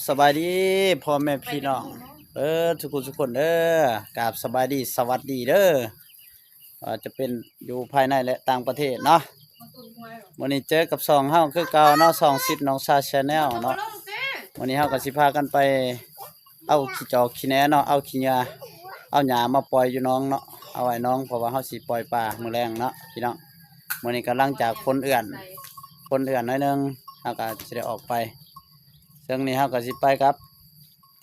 ສະບາຍດີພໍ່ແມ່ພີ່ນ້ອງເອີ ທຸກຄົນທຸກຄົນເດີ ກາບສະບາຍດີສະຫວັດດີເດີ ວ່າຈະເປັນຢູ່ພາຍໃນ ແລະ ຕ່າງປະເທດເນາະ. ມື້ນີ້ເຈີກັບຊ່ອງເຮົາຄືເກົ່າເນາະ ຊ່ອງສິດໜອງຊາ Channel ເນາະ. ມື້ນີ້ເຮົາກໍຊິພາກັນໄປເອົາຂີ້ຈອກຂີ້ແໜເນາະ ເອົາຂີ້ເຫຍື້ອ ເອົາຫຍ້າມາປ່ອຍຢູ່ໜອງເນາະ ເອົາໄວ້ໜອງ ເພາະວ່າເຮົາຊິປ່ອຍປາມື້ແລງເນາະພີ່ນ້ອງ. ມື້ນີ້ກໍຫຼັງຈາກຝົນເອື້ອນ ຝົນເອື້ອນໜ້ອຍໜຶ່ງ ເຮົາກໍຊິໄດ້ອອກໄປ. ເຊິ່ງນີ້ເຮົາກໍຊິໄປກັບ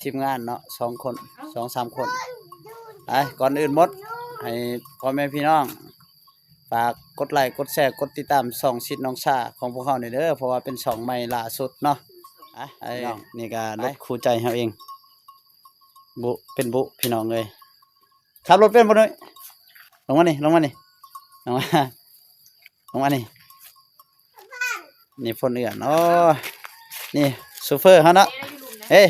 ທີມງານເນາະ ສອງຄົນ ສອງສາມຄົນ. ໄປ ກ່ອນອື່ນໝົດ ໃຫ້ພໍ່ແມ່ພີ່ນ້ອງຝາກກົດໄລ ກົດແຊ ກົດຕິດຕາມຊ່ອງສິດໜອງຊາຂອງພວກເຮົານີ້ເດີ ເພາະວ່າເປັນຊ່ອງໃໝ່ລ່າສຸດເນາະ. ອ່ະ ໄອ້ ນີ້ກໍລົດຄູ່ໃຈເຮົາເອງ ບຸ ເປັນບຸພີ່ນ້ອງເອີຍ. ຂັບລົດເປັນບໍ່ ນຸ້ຍ? ລົງມານີ້ ລົງມານີ້ ລົງມາ ລົງມານີ້. ນີ້ຝົນເອື້ອນ ໂອ້ ນີ້ໂຊເຟີເຮົາເນາະ. ເອີ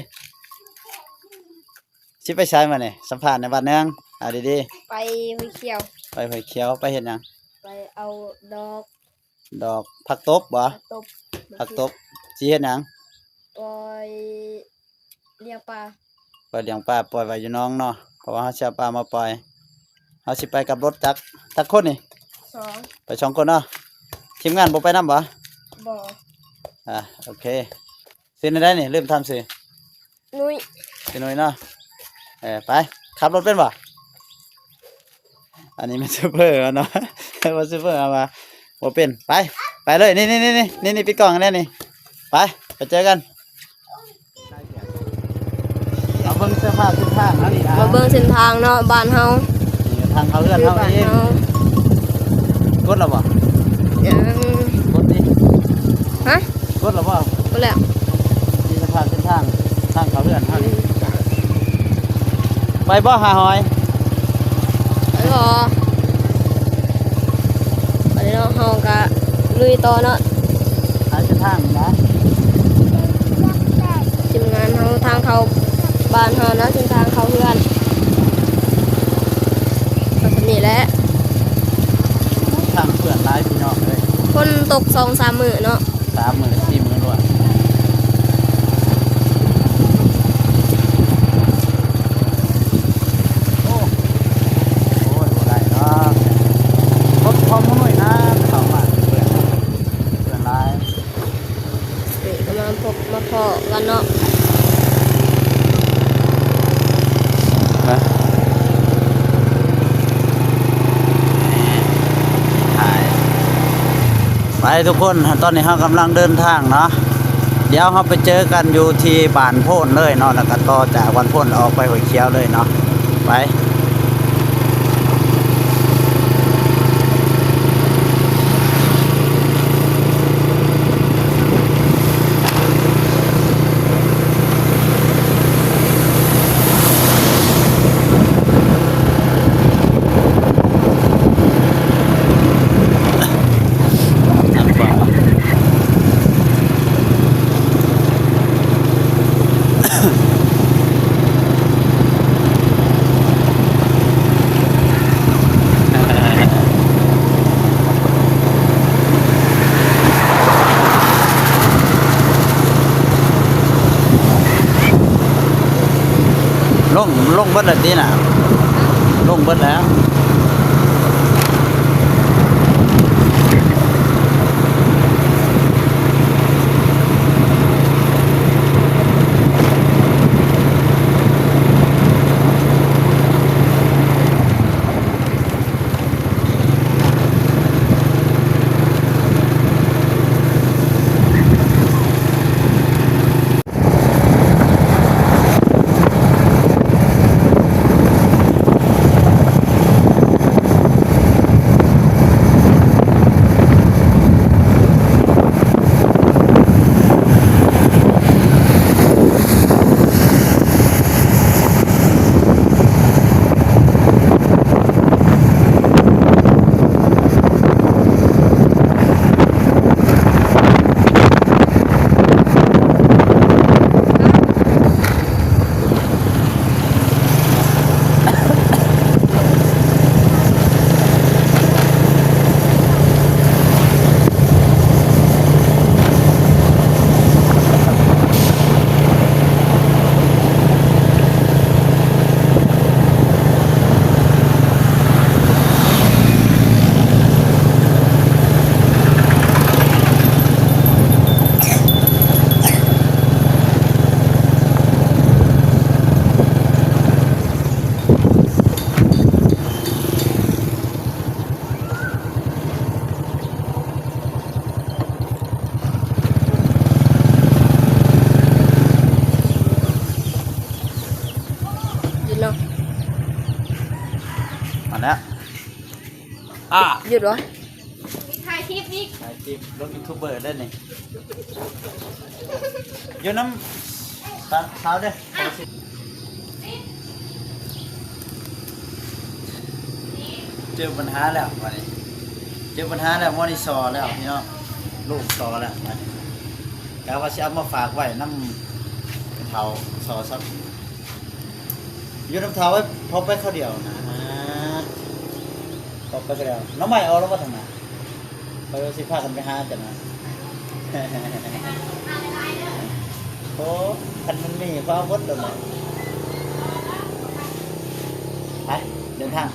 ຊິໄປໃສມານີ້? ສຳພາດແດ່ບາດໜຶ່ງ ເອົາດີໆ. ໄປຫ້ວຍຂຽວ. ໄປຫ້ວຍຂຽວ ໄປເຮັດຫຍັງ? ໄປເອົາດອກ ດອກຜັກຕົບບໍ? ຜັກຕົບ. ຜັກຕົບ. ຊິເຮັດຫຍັງ? ປ່ອຍລ້ຽງປາ. ປ່ອຍລ້ຽງປາ ປ່ອຍໄວ້ຢູ່ໜອງເນາະ ເພາະວ່າເຮົາຊິເອົາປາມາປ່ອຍ. ເຮົາຊິໄປກັບລົດຈັກ ຈັກຄົນນີ້? ສອງ. ໄປສອງຄົນເນາະ. ທີມງານບໍ່ໄປນຳບໍ? ບໍ່. ອ່າ ໂອເຄ. ຊື່ແນວໃດນີ້? ລືມຖາມຊື່. ນຸ້ຍ. ຊື່ນຸ້ຍເນາະ. ເອີ ໄປ ຂັບລົດເປັນບໍ່? ອັນນີ້ແມ່ນໂຊເຟີເນາະ ແຕ່ວ່າໂຊເຟີເອົາວ່າບໍ່ເປັນ. ໄປ ໄປເລີຍ ນີ້ໆໆໆ ນີ້ໆ ປິດກ້ອງແດ່ນີ້. ໄປ ໄປເຈີກັນ. ມາເບິ່ງເສັ້ນທາງເນາະ ມາເບິ່ງເສັ້ນທາງເນາະ ບ້ານເຮົາ ນີ້ທາງເຂົ້າເຮືອນເຮົາເອງ. ກົດແລ້ວບໍ່? ຍັງ. ກົດຕິ. ຮະ? ກົດແລ້ວບໍ່? ກົດແລ້ວ. ນີ້ສະພາບເສັ້ນທາງ ທາງເຂົ້າເຮືອນເຮົານີ້. ໄປບໍ່ຫາຫອຍ? ໄປບໍ່. ບັດນີ້ເນາະ ເຮົາກະລຸຍຕໍ່ເນາະ ຫາເສັ້ນທາງນະ. ທີມງານເຮົາ ທາງເຂົ້າບ້ານເຮົານະ ເສັ້ນທາງເຂົ້າເຮືອນ ກໍສ່ຳນີ້ແຫຼະ. ທາງເປື້ອນຫຼາຍພີ່ນ້ອງເອີຍ ຝົນຕົກສອງສາມມື້ເນາະ. ສາມມື້ສີ່ມື້ລວດ. ໂອ້ ໂອ້ຍ ບໍ່ໄດ້ດອກ ລົດຂອງໝູ່ນ້ອຍນະ ເຂົ້າມາເພື່ອນ ເພື່ອນຫຼາຍ. ນີ້ກໍມາພົບມາພໍ້ກັນເນາະ. ໄປທຸກຄົນ ຕອນນີ້ເຮົາກຳລັງເດີນທາງເນາະ ດຽວເຮົາໄປເຈີກັນຢູ່ທີ່ບ້ານໂພນເລີຍເນາະ ແລ້ວກໍຕໍ່ຈາກບ້ານໂພນອອກໄປຫ້ວຍຂຽວເລີຍເນາະ ໄປ. ລົງ ລົງເບິດແລ້ວຕິນະ? ລົງເບິດແລ້ວ. ເ ອ່າ ຢຸດບໍ່? ຖ່າຍຄລິບອີກ ຖ່າຍຄລິບລົງຢູທູບເບີເດ້ນີ້ ຢູ່ນຳສາວເດ້. ເຈີບັນຫາແລ້ວບັດນີ້ ເຈີບັນຫາແລ້ວ ໝໍນີ້ສໍ້ແລ້ວພີ່ນ້ອງ ລູກສໍ້ແລ້ວບັດນີ້ ກະວ່າຊິເອົາມາຝາກໄວ້ນຳເຖົ້າ ສໍ້ຊະ ຢູ່ນຳເຖົ້າໄວ້ ພໍໄປຄາວດຽວນະ ພໍໄປຄາວດຽວ. ໜໍ່ໄມ້ອອກແລ້ວບໍ່ທາງນັ້ນ? ຂ້ອຍວ່າຊິພາກັນໄປຫາຈັ່ງນະ ໂອ້ ຄັນມັນມີ ພາເບິດໂລດແຫຼະ. ໄປ ເດີນທາງ.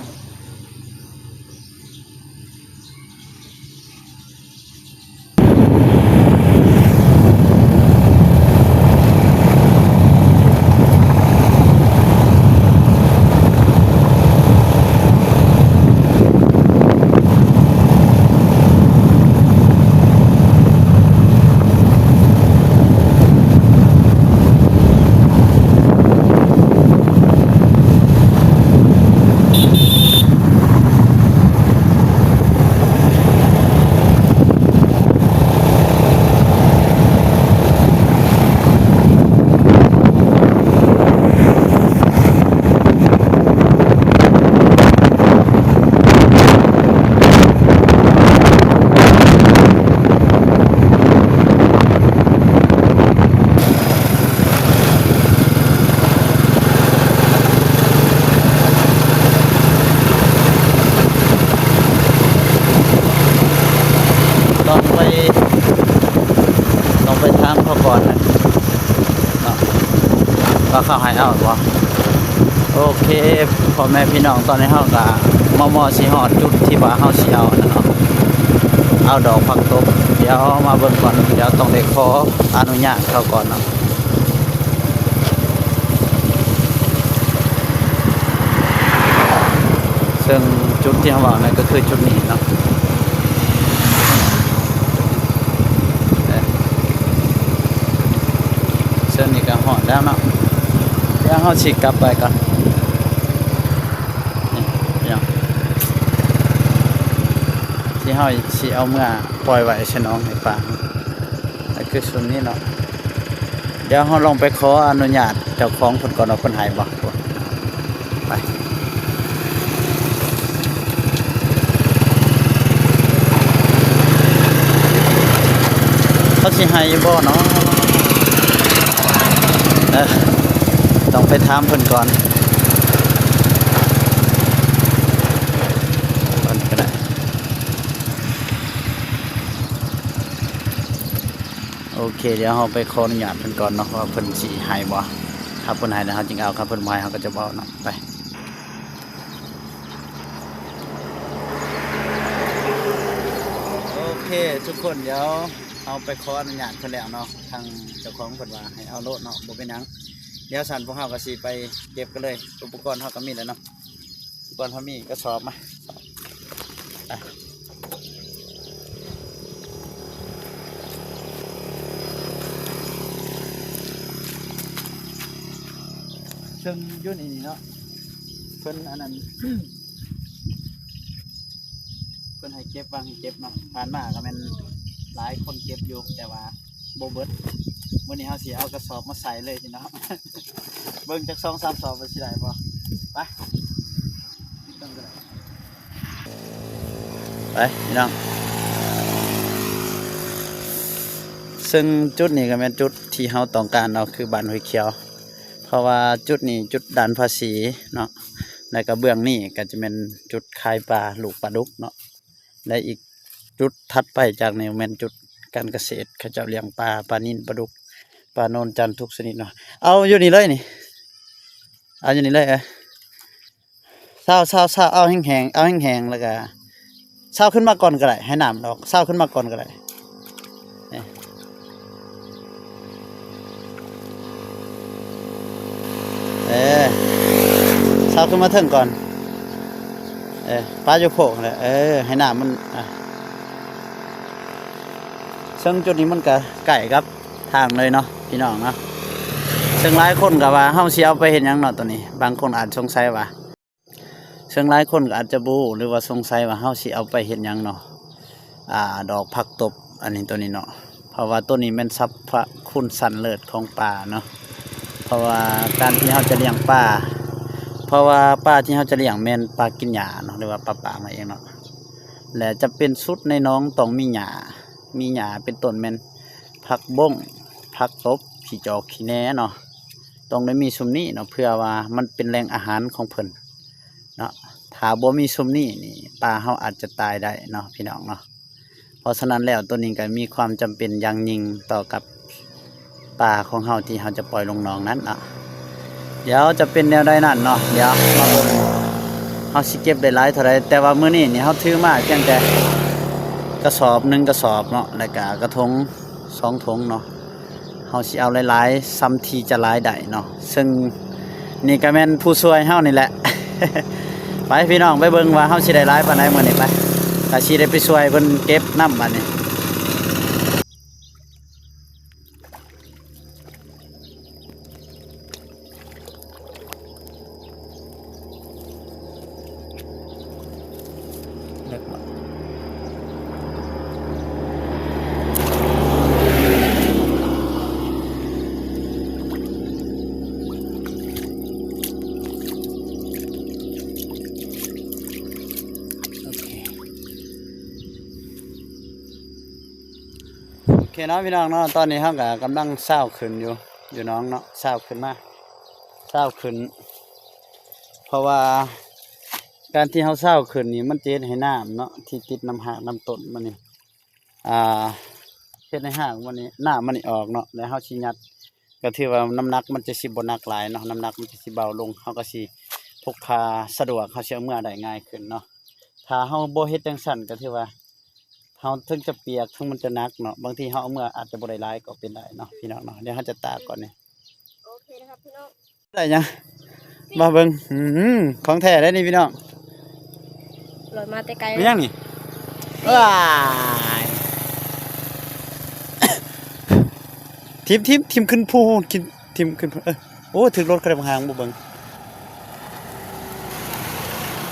ຕ້ອງໄປ ຕ້ອງໄປຖາມເຂົາກ່ອນນະເນາະ ວ່າເຂົາໃຫ້ເອົາບໍ່. ໂອເຄ ພໍ່ແມ່ພີ່ນ້ອງ ຕອນນີ້ເຮົາກະມໍ່ໆຊິຮອດຈຸດທີ່ວ່າເຮົາຊິເອົາຫັ້ນນະເນາະ ເອົາດອກຜັກຕົບ. ດຽວມາເບິ່ງກ່ອນ ດຽວຕ້ອງໄດ້ຂໍອະນຸຍາດເຂົາກ່ອນເນາະ. ເຊິ່ງຈຸດທີ່ເຮົາເວົ້ານັ້ນກໍຄືຈຸດນີ້ເນາະ ເອີ ເຊິ່ງນີ້ກໍຮອດແລ້ວເນາະ ດຽວເຮົາຊິກັບໄປກ່ອນ ນີ້ພີ່ນ້ອງ ທີ່ເຮົາຊິເອົາເມືອປ່ອຍໄວ້ໃສ່ໜອງໃຫ້ປາ ກໍຄືຊຸມນີ້ເນາະ. ດຽວເຮົາລອງໄປຂໍອະນຸຍາດເຈົ້າຂອງເພິ່ນກ່ອນວ່າເພິ່ນໃຫ້ບໍ່. ໄປ ເຂົາຊິໃຫ້ຢູ່ບໍ່ເນາະ? ເອີ ຕ້ອງໄປຖາມເພິ່ນກ່ອນ ກ່ອນກໍໄດ້. ໂອເຄ ດຽວເຮົາໄປຂໍອະນຸຍາດເພິ່ນກ່ອນເນາະ ວ່າເພິ່ນຊິໃຫ້ບໍ່. ຖ້າເພິ່ນໃຫ້ແລ້ວເຮົາຈຶ່ງເອົາ, ຖ້າເພິ່ນບໍ່ໃຫ້ເຮົາກໍຈະບໍ່ເອົາເນາະ. ໄປ ໂອເຄ ທຸກຄົນ ດຽວເຮົາໄປຂໍອະນຸຍາດເພິ່ນແລ້ວເນາະ, ທາງເຈົ້າຂອງເພິ່ນວ່າໃຫ້ເອົາໂລດເນາະ, ບໍ່ເປັນຫຍັງ. ດຽວຊັ້ນພວກເຮົາກໍຊິໄປເກັບກັນເລີຍ, ອຸປະກອນເຮົາກໍມີແລ້ວເນາະ. ກ່ອນເຮົາມີກະສອບມາ ອ່ະ ເຊິ່ງຢູ່ນີ້ເນາະ ເພິ່ນອັນນັ້ນ ເພິ່ນໃຫ້ເກັບ ວ່າໃຫ້ເກັບເນາະ. ຜ່ານມາກໍແມ່ນຫຼາຍຄົນເກັບຢູ່ ແຕ່ວ່າ ບໍ່ເບິດ. ມື້ນີ້ເຮົາຊິເອົາກະສອບມາໃສ່ເລີຍພີ່ນ້ອງ, ເບິ່ງຈັກສອງສາມສອບວ່າຊິໄດ້ບໍ່. ໄປ ໄປພີ່ນ້ອງ, ເຊິ່ງຈຸດນີ້ກໍແມ່ນຈຸດທີ່ເຮົາຕ້ອງການເນາະ ຄືບ້ານຫ້ວຍຂຽວ, ເພາະວ່າຈຸດນີ້ຈຸດດ່ານພາສີເນາະ, ແລ້ວກໍເບື້ອງນີ້ກໍຈະແມ່ນຈຸດຂາຍປາ ລູກປາດຸກເນາະ. ແລະ ອີກຈຸດຖັດໄປຈາກນີ້ແມ່ນຈຸດການກະເສດ, ເຂົາເຈົ້າລ້ຽງປາ, ປານິນ, ປາດຸກ, ປາໂນນຈັນທຸກຊະນິດເນາະ. ເອົາຢູ່ນີ້ເລີຍນີ້, ເອົາຢູ່ນີ້ເລີຍ. ເອີ ຊາວ ຊາວ ຊາວ ເອົາແຮງໆ ເອົາແຮງໆ ແລ້ວກະຊາວຂຶ້ນມາກ່ອນກໍໄດ້, ໃຫ້ນ້ຳມັນອອກ, ຊາວຂຶ້ນມາກ່ອນກໍໄດ້. ເອີ ຊາວຂຶ້ນມາເທິງກ່ອນ. ເອີ ປາຢູ່ໂພກຫັ້ນແຫຼະ. ເອີ ໃຫ້ນ້ຳມັນ ອ່ະ ເຊິ່ງຈຸດນີ້ມັນກະໃກ້ກັບທາງເລີຍເນາະ ພີ່ນ້ອງເນາະ. ເຊິ່ງຫຼາຍຄົນກໍວ່າເຮົາຊິເອົາໄປເຮັດຫຍັງເນາະ ໂຕນີ້, ບາງຄົນອາດສົງໄສວ່າ ເ ຊຶ່ງຫຼາຍຄົນກໍອາດຈະບໍ່ຮູ້ ຫຼືວ່າສົງໄສວ່າເຮົາຊິເອົາໄປເຮັດຫຍັງເນາະ ອ່າ ດອກຜັກຕົບ ອັນນີ້ ໂຕນີ້ເນາະ ເພາະວ່າໂຕນີ້ແມ່ນສັບພະຄຸນຊັ້ນເລີດຂອງປ່າເນາະ ເພາະວ່າການທີ່ເຮົາຈະລ້ຽງປາ ເພາະວ່າປາທີ່ເຮົາຈະລ້ຽງແມ່ນປາກິນຫຍ້າເນາະ ຫຼືວ່າປາປາກນັ້ນເອງເນາະ ແລະຈຳເປັນສຸດໃນໜອງຕ້ອງມີຫຍ້າ ມີຫຍ້າເປັນຕົ້ນແມ່ນຜັກບົ້ງ ຜັກຕົບ ຂີ້ຈອກ ຂີ້ແໜເນາະ ຕ້ອງໄດ້ມີຊຸມນີ້ເນາະ ເພື່ອວ່າມັນເປັນແຫຼ່ງອາຫານຂອງເພິ່ນເນາະ ຖ້າບໍ່ມີຊຸມນີ້ນີ້ ປາເຮົາອາດຈະຕາຍໄດ້ເນາະ ພີ່ນ້ອງເນາະ ເພາະສະນັ້ນແລ້ວ ໂຕນີ້ກໍມີຄວາມຈຳເປັນຢ່າງຍິ່ງຕໍ່ກັບປາຂອງເຮົາທີ່ເຮົາຈະປ່ອຍລົງໜອງນັ້ນເນາະ ດຽວຈະເປັນແນວໃດນັ້ນເນາະ ດຽວມາເບິ່ງ ເຮົາຊິເກັບໄດ້ຫຼາຍເທົ່າໃດ ແຕ່ວ່າມື້ນີ້ນີ້ເຮົາຖືມາພຽງແຕ່ກະສອບ ໜຶ່ງກະສອບເນາະ ແລ້ວກະກະທົງ ສອງຖົງເນາະ ເຮົາຊິເອົາຫຼາຍໆ ສ່ຳທີ່ຈະຫຼາຍໄດ້ເນາະ ເຊິ່ງນີ້ກໍແມ່ນຜູ້ຊ່ວຍເຮົານີ້ແຫຼະ ໄປພີ່ນ້ອງ ໄປເບິ່ງວ່າເຮົາຊິໄດ້ຫຼາຍປານໃດມື້ນີ້ ໄປ ກໍຊິໄດ້ໄປຊ່ວຍເພິ່ນເກັບນຳບາດນີ້. ເລິກເນາະ ໂອເຄ ໂອເຄເນາະ ພີ່ນ້ອງເນາະ ຕອນນີ້ເຮົາກໍກຳລັງຊາວຂຶ້ນຢູ່ ຢູ່ໜອງເນາະ ຊາວຂຶ້ນມາ ຊາວຂຶ້ນ ເພາະວ່າການທີ່ເຮົາຊາວຂຶ້ນນີ້ ມັນຈະເຮັດໃຫ້ນ້ຳເນາະ ທີ່ຕິດນຳຮາກນຳຕົ້ນມັນນີ້ ອ່າ ເຮັດໃຫ້ຮາກມັນນີ້ ນ້ຳມັນນີ້ອອກເນາະ ແລ້ວເຮົາຊິຍັດ ກໍຖືວ່ານ້ຳໜັກມັນຈະຊິບໍ່ໜັກຫຼາຍເນາະ ນ້ຳໜັກມັນຈະຊິເບົາລົງ ເຮົາກໍຊິພົກພາສະດວກ ເຮົາຊິເອົາເມືອໄດ້ງ່າຍຂຶ້ນເນາະ ຖ້າເຮົາບໍ່ເຮັດຈັ່ງຊັ້ນ ກໍຖືວ່າ ເຮົາເຖິງຈະປຽກ ເຖິງມັນຈະໜັກເນາະ ບາງທີເຮົາເອົາເມືອອາດຈະບໍ່ໄດ້ຫຼາຍກໍເປັນໄດ້ເນາະ ພີ່ນ້ອງເນາະ ດຽວເຮົາຈະຕາກກ່ອນນີ້ ໂອເຄນະຄັບພີ່ນ້ອງ ໄດ້ຫຍັງ ມາເບິ່ງ ອືມ ຂອງແທ້ເດ້ນີ້ພີ່ນ້ອງ ລອຍມາແຕ່ໄກ ແມ່ນຫຍັງນີ້ ວ້າຍ ຖິ້ມ ຖິ້ມ ຖິ້ມຂຶ້ນພູ ຖິ້ມ ຖິ້ມຂຶ້ນ ເອີ ໂອ້ ຖືກລົດເຂົາໄດ້ບັກຫາງບໍ່ເບິ່ງ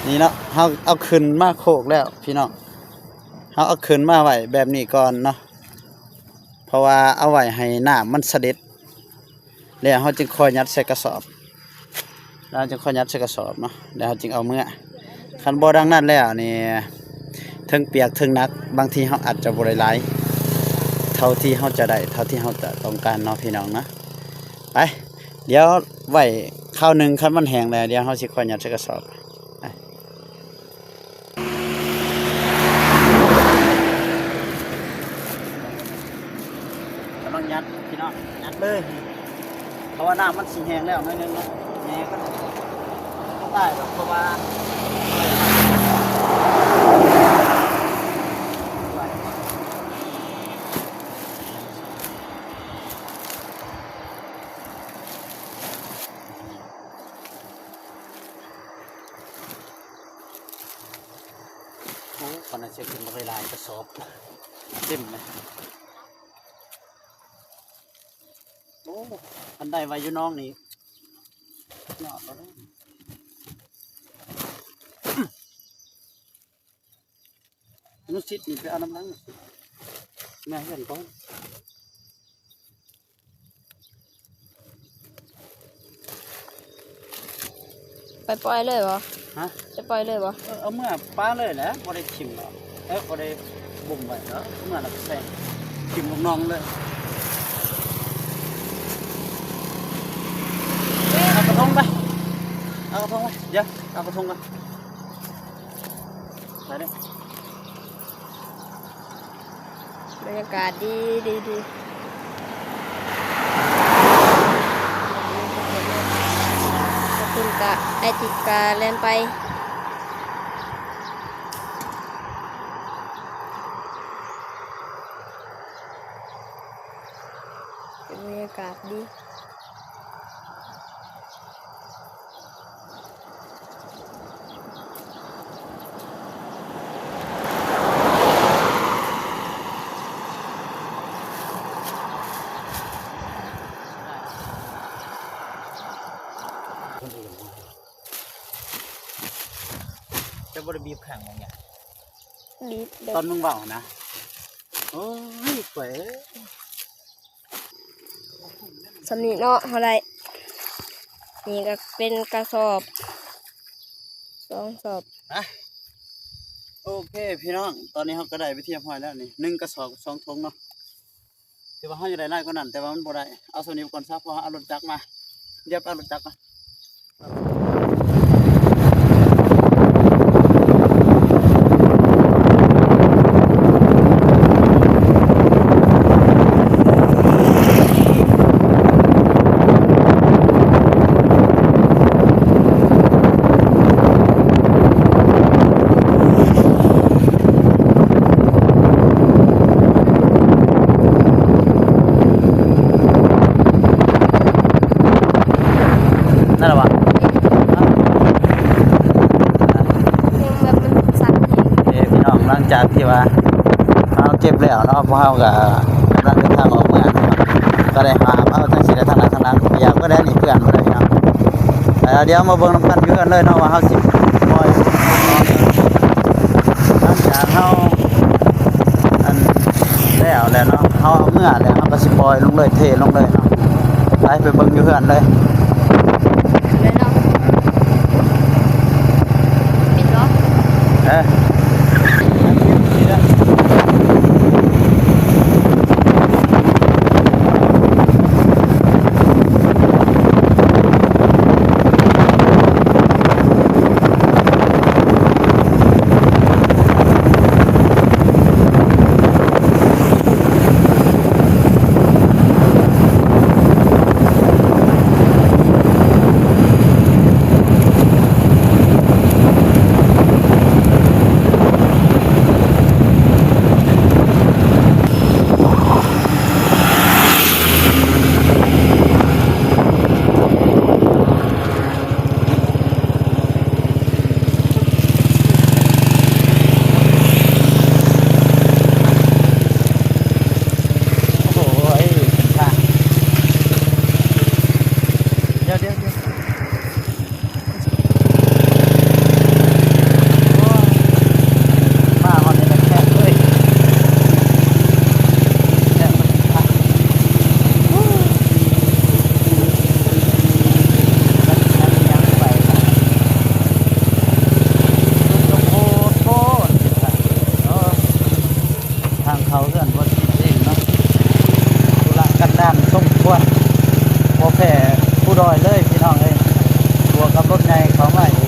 ນີ້ເນາະ ເຮົາເອົາຂຶ້ນມາໂຄກແລ້ວພີ່ນ້ອງ ເຮົາເອົາຂຶ້ນມາໄວ້ແບບນີ້ກ່ອນເນາະ ເພາະວ່າເອົາໄວ້ໃຫ້ນ້ຳມັນສະເດັດ ແລ້ວເຮົາຈຶ່ງຄ່ອຍຍັດໃສ່ກະສອບ ແລ້ວເຮົາຈຶ່ງຄ່ອຍຍັດໃສ່ກະສອບເນາະ ແລ້ວເຮົາຈຶ່ງເອົາເມືອ ຄັນບໍ່ດັ່ງນັ້ນແລ້ວນີ້ ເຖິງປຽກເຖິງໜັກ ບາງທີເຮົາອາດຈະບໍ່ໄດ້ຫຼາຍ ເທົ່າທີ່ເຮົາຈະໄດ້ ເທົ່າທີ່ເຮົາຈະຕ້ອງການເນາະ ພີ່ນ້ອງເນາະ ໄປ ດຽວໄວ້ຄາວໜຶ່ງ ຄັນມັນແຫ້ງແລ້ວ ດຽວເຮົາຊິຄ່ອຍຍັດໃສ່ກະສອບ ກຳລັງຍັດພີ່ນ້ອງ ຍັດເລີຍ ເພາະວ່ານ້ຳມັນຊິແຫ້ງແລ້ວໜ້ອຍໜຶ່ງເນາະ ແນ່ກໍບໍ່ຕາຍດອກ ເພາະວ່າ ໂອ້ ປານນັ້ນຊິຂຶ້ນບໍ່ໄດ້ຫຼາຍກະສອບ ເຕັມເລີຍ ໂອ້ ຄັນໄດ້ໄວ້ຢູ່ໜອງນີ້ ຍອດແລ້ວເດ້. ອະນຸສິດນີ້ໄປເອົານຳຫຼັງ ເມືອເຮືອນກ່ອນ ໄປປ່ອຍເລີຍບໍ່? ຮະ? ຈະປ່ອຍເລີຍບໍ່? ເອີ ເອົາເມືອປະເລີຍແຫຼະ ບໍ່ໄດ້ຖິ້ມດອກ ເອີ ບໍ່ໄດ້ບົ່ມໄວ້ດອກ ເມືອແລ້ວກໍໃສ່ຖິ້ມລົງໜອງເລີຍ ເອົາກະທົງໄປ ເອົາກະທົງໄປ ດຽວເອົາກະທົງກ່ອນ ໄປເດີ. ບັນຍາກາດດີ ດີ ດີ ຂອບຄຸນກະ ໄອຕິກະແລ່ນໄປ ບັນຍາກາດດີ. ຄົນອື່ນເນາະ ຈະບໍ່ໄດ້ບີບແຂງບາງຢ່າງ ບີບແບບ ຕອນມຶງເວົ້ານະ ໂອ້ຍ ຂ້ອຍເອີຍ ສ່ຳນີ້ເນາະ ເຮົາໄດ້ ນີ້ກໍເປັນກະສອບ ສອງສອບ ອ່ະ ໂອເຄພີ່ນ້ອງ ຕອນນີ້ເຮົາກໍໄດ້ໄປທີ່ຮຽບຮ້ອຍແລ້ວນີ້ ໜຶ່ງກະສອບກັບສອງຖົງເນາະ. ຖືວ່າເຮົາຢາກໄດ້ຫຼາຍກວ່ານັ້ນ ແຕ່ວ່າມັນບໍ່ໄດ້ ເອົາສ່ຳນີ້ໄປກ່ອນຊະ ເພາະເຮົາເອົາລົດຈັກມາ ດຽວໄປເອົາລົດຈັກກ່ອນ. ນັ້ນລະຫວາ ເພງແບບມັນສັ່ນເອງ. ໂອເຄ ພີ່ນ້ອງ ຫຼັງຈາກທີ່ວ່າເຮົາເກັບແລ້ວເນາະ ພວກເຮົາກໍກຳລັງເດີນທາງອອກເມືອ ກໍໄດ້ຫາມເອົາທັງຊີ້ແຫຼະ ທາງໜ້າທາງຫຼັງ ຢາກເບິດແລ້ວນີ້ ເພື່ອນບໍ່ໄດ້ເນາະ. ແລ້ວດຽວມາເບິ່ງນຳກັນຢູ່ເຮືອນເລີຍເນາະ ວ່າເຮົາຊິປ່ອຍ ຫຼັງຈາກເຮົາ ອັນ ແລ້ວແຫຼະເນາະ ເຮົາເອົາເມືອແລ້ວ ເຮົາກໍຊິປ່ອຍລົງເລີຍ ເທລົງເລີຍເນາະ. ໄປ ໄປເບິ່ງຢູ່ເຮືອນເລີຍ ແມ່ນເນາະ ປິດບໍ່? ເອີ. ໂອ້ໂຫ ເດີ ດຽວ ດຽວ ດຽວ. ໂອ້ຍ ມາຮອດນີ້ແຫຼະແຄບເອີຍ ແຄບມັນຄັກ ມັນຍັງໄປ ໂຄດໂພດ ໂອ້ຍ. ທາງເຂົ້າເຮືອນເພິ່ນເອງເນາະ ທຸລະກັນດານສົມຄວນ ບໍ່ແພ້ພູດອຍເລີຍພີ່ນ້ອງເອີຍ ບວກກັບລົດໃຫຍ່ເຂົ້າມາອີກ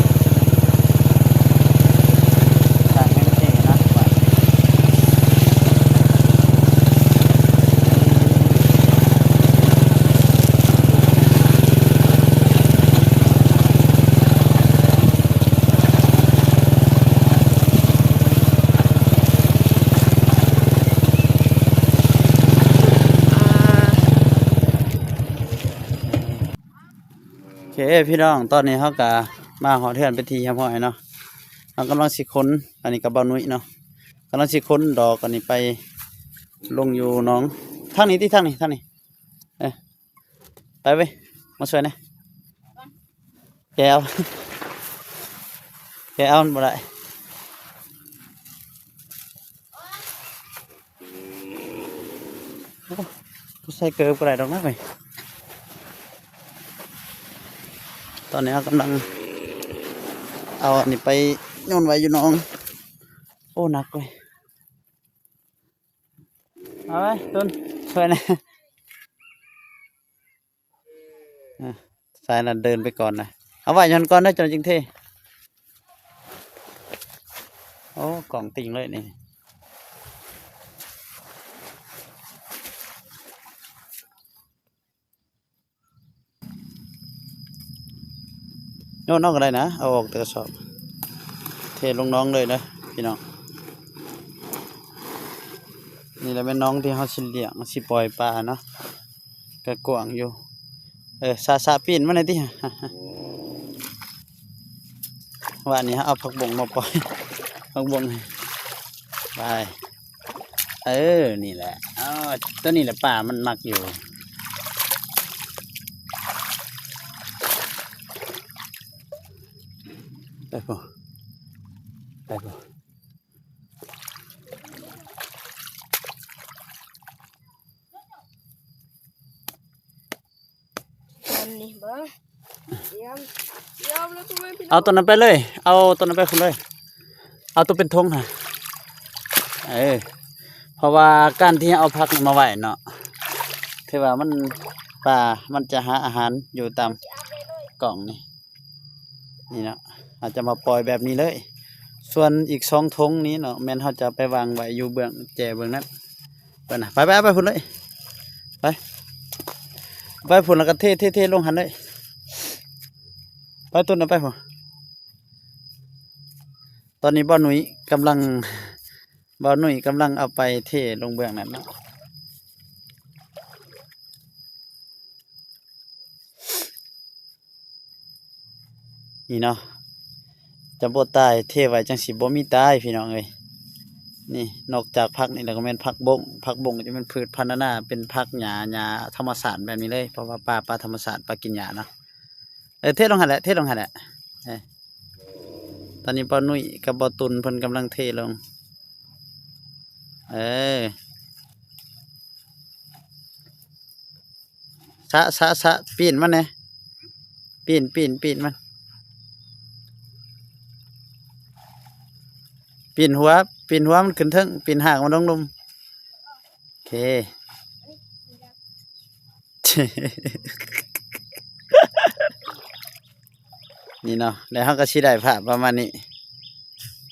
ທາງແຫ່ງນີ້ນະ. ໂອເຄ ພີ່ນ້ອງ ຕອນນີ້ເຮົາກະມາຮອດເຮືອນເປັນທີ່ຮຽບຮ້ອຍເນາະ ເຮົາກຳລັງຊິຂົນ ອັນນີ້ກະບ່າວນຸ້ຍເນາະ ກຳລັງຊິຂົນດອກອັນນີ້ໄປລົງຢູ່ໜອງ ທາງນີ້ຕິ ທາງນີ້ ທາງນີ້ ເອີ ໄປເວີຍ ມາຊ່ວຍແດ່ ແກເອົາ ແກເອົາ ມັນບໍ່ໄດ້ ໂອ້ ບໍ່ໃສ່ເກີບກໍໄດ້ດອກນະເວີຍ ຕອນນີ້ເຮົາກຳລັງເອົາອັນນີ້ໄປໂຍນໄວ້ຢູ່ໜອງ ໂອ້ ໜັກເວີຍ. ເອົາໄວ້ ຕຸນ ຊ່ວຍແດ່ ອ່ະ ສາຍນັ້ນເດີນໄປກ່ອນນະ ເອົາໄວ້ຢູ່ຫັ້ນກ່ອນເດີ ເຈົ້າຈຶ່ງເທ ໂອ້ ກອງຕິ່ງເລີຍນີ້ ໂຍນເອົາກໍໄດ້ນະ ເອົາອອກແຕ່ກະສອບ ເທລົງໜອງເລີຍເດີພີ່ນ້ອງ ນີ້ແຫຼະແມ່ນໜອງທີ່ເຮົາຊິລ້ຽງ ຊິປ່ອຍປາເນາະ ກະກວ້າງຢູ່ ເອີ ສະ ສະ ປີ້ນມາແດ່ຕິ ວ່ານີ້ເຮົາເອົາຜັກບົ້ງມາປ່ອຍ ຜັກບົ້ງ ໄປ. ເອີ ນີ້ແຫຼະ ເອີ ຕົວນີ້ແຫຼະປາມັນມັກຢູ່ ເອີ ໂອ້ ໄປບໍ່? ອັນນີ້ບໍ່? ຕຽມ ຕຽມແລ້ວ ເອົາຕົວນັ້ນໄປເລີຍ ເອົາຕົວນັ້ນໄປພຸ້ນເລີຍ ເອົາຕົວເປັນຖົງຫັ້ນ ເອີ ເພາະວ່າການທີ່ເຮົາເອົາຜັກນີ້ມາໄວ້ເນາະ ຖືວ່າມັນ ປາມັນຈະຫາອາຫານຢູ່ຕາມກ້ອງນີ້ ນີ້ເນາະ ເຮົາຈະມາປ່ອຍແບບນີ້ເລີຍ ສ່ວນອີກສອງຖົງນີ້ເນາະ ແມ່ນເຮົາຈະໄປວາງໄວ້ຢູ່ເບື້ອງແຈເບື້ອງນັ້ນ ໄປນະ ໄປ ໄປ ເອົາໄປພຸ້ນເລີຍ ໄປ ໄປພຸ້ນ ແລ້ວກໍເທ ເທ ເທລົງຫັ້ນເລີຍ ໄປ ຕົ້ນ ເອົາໄປພຸ້ນ ຕອນນີ້ບ່າວໜຸ່ຍກຳລັງ ບ່າວໜຸ່ຍກຳລັງເອົາໄປເທລົງເບື້ອງນັ້ນເນາະ ນີ້ເນາະ ຈະບໍ່ຕາຍ ເທໄວ້ຈັ່ງຊິບໍ່ມີຕາຍ ພີ່ນ້ອງເອີຍ ນີ້ ນອກຈາກຜັກນີ້ແລ້ວກໍແມ່ນຜັກບົ້ງ ຜັກບົ້ງກໍຈະແມ່ນພືດພັນນານາ ເປັນຜັກຫຍ້າ ຫຍ້າທຳມະຊາດແບບນີ້ເລີຍ ເພາະວ່າປາ ປາທຳມະຊາດ ປາກິນຫຍ້າເນາະ ເອີ ເທລົງຫັ້ນແຫຼະ ເທລົງຫັ້ນແຫຼະ ເອີ ຕອນນີ້ບ່າວໜຸ່ຍກັບບ່າວຕຸນເພິ່ນກຳລັງເທລົງ ເອີ ຊະ ຊະ ຊະ ປີ້ນມັນແດ່ ປີ້ນ ປີ້ນ ປີ້ນມັນ ປີ້ນຫົວ ປີ້ນຫົວມັນຂຶ້ນເທິງ ປີ້ນຮາກມັນລົງລຸ່ມ ໂອເຄ ນີ້ເນາະ ແລ້ວເຮົາກໍຊິໄດ້ພາບປະມານນີ້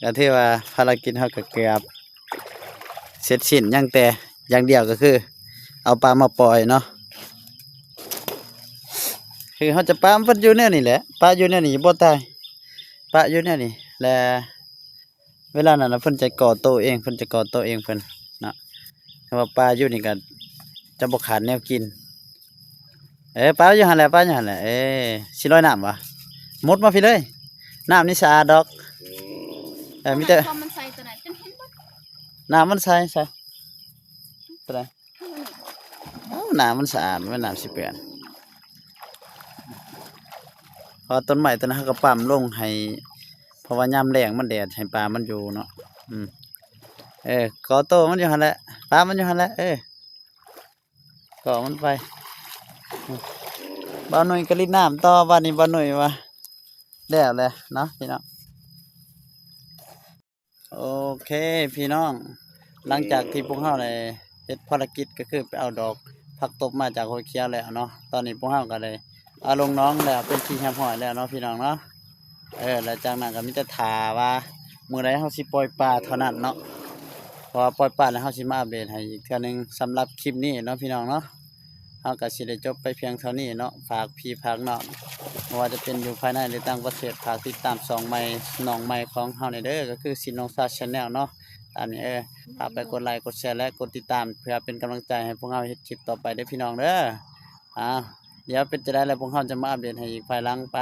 ກໍຖືວ່າພາລະກິດເຮົາກໍເກືອບເສັດສິ້ນ ຍັງແຕ່ຢ່າງດຽວກໍຄືເອົາປາມາປ່ອຍເນາະ ຄືເຮົາຈະປະມັນຢູ່ແນວນີ້ແຫຼະ ປະຢູ່ແນວນີ້ບໍ່ຕາຍ ປະຢູ່ແນວນີ້ ແລະ ເວລານັ້ນນະ ເພິ່ນຈະກໍ່ໂຕເອງ ເພິ່ນຈະກໍ່ໂຕເອງເພິ່ນເນາະ ຖ້າວ່າປາຢູ່ນີ້ກໍຈະບໍ່ຂາດແນວກິນ ເອີ ປາຢູ່ຫັ້ນແຫຼະ ປາຢູ່ຫັ້ນແຫຼະ ເອີ ຊິລອຍນ້ຳຫວາ? ມຸດມາພີ້ເລີຍ ນ້ຳນີ້ສະອາດດອກ ເອີ ມີແຕ່ ນ້ຳມັນໃສ ຕົວນັ້ນ ນ້ຳມັນໃສ ໃສ ຕົວໃດ? ເອົ້າ ນ້ຳມັນສະອາດ ແມ່ນນ້ຳຊິເປື້ອນ ເພາະວ່າຕົ້ນໄມ້ຕົວນັ້ນເຮົາກໍປ້ຳລົງໃຫ້ ເພາະວ່າຍາມແລ້ງມັນແດດ ໃຫ້ປາມັນຢູ່ເນາະ ອືມ ເອີ ກໍໂຕມັນຢູ່ຫັ້ນແຫຼະ ປາມັນຢູ່ຫັ້ນແຫຼະ ເອີ ກໍມັນໄປ ອືມ ບ່າວໜຸ່ຍກໍລິດນ້ຳຕໍ່ ບາດນີ້ບ່າວໜຸ່ຍວ່າແລ້ວແຫຼະເນາະ ພີ່ນ້ອງ. ໂອເຄພີ່ນ້ອງ ຫຼັງຈາກທີ່ພວກເຮົາໄດ້ເຮັດພາລະກິດ ກໍຄືໄປເອົາດອກຜັກຕົບມາຈາກຫ້ວຍຂຽວແລ້ວເນາະ ຕອນນີ້ພວກເຮົາກໍໄດ້ເອົາລົງໜອງແລ້ວເປັນທີ່ຮຽບຮ້ອຍແລ້ວເນາະ ພີ່ນ້ອງເນາະ ເອີ ແລ້ວຈາກນັ້ນກໍມີແຕ່ຖ້າວ່າມື້ໃດເຮົາຊິປ່ອຍປາເທົ່ານັ້ນເນາະ ເພາະວ່າປ່ອຍປາແລ້ວເຮົາຊິມາອັບເດດໃຫ້ອີກເທື່ອໜຶ່ງ ສຳລັບຄລິບນີ້ເນາະ ພີ່ນ້ອງເນາະ. ເຮົາກໍຊິໄດ້ຈົບໄປພຽງເທົ່ານີ້ເນາະ ຝາກພີ່ຝາກນ້ອງ ບໍ່ວ່າຈະເປັນຢູ່ພາຍໃນ ຫຼື ຕ່າງປະເທດ ຝາກຕິດຕາມຊ່ອງໃໝ່ ນ້ອງໃໝ່ຂອງເຮົາແດ່ເດີ ກໍຄືສິນນົງຊາ Channel ເນາະ ຕາມນີ້ເອີ ຝາກໄປກົດໄລ ກົດແຊ ແລະ ກົດຕິດຕາມ ເພື່ອເປັນກຳລັງໃຈໃຫ້ພວກເຮົາເຮັດຄລິບຕໍ່ໄປເດີພີ່ນ້ອງເດີ. ອ້າວ ດຽວເປັນຈັ່ງໃດແລ້ວ ພວກເຮົາຈະມາອັບເດດໃຫ້ອີກພາຍຫຼັງໄປ.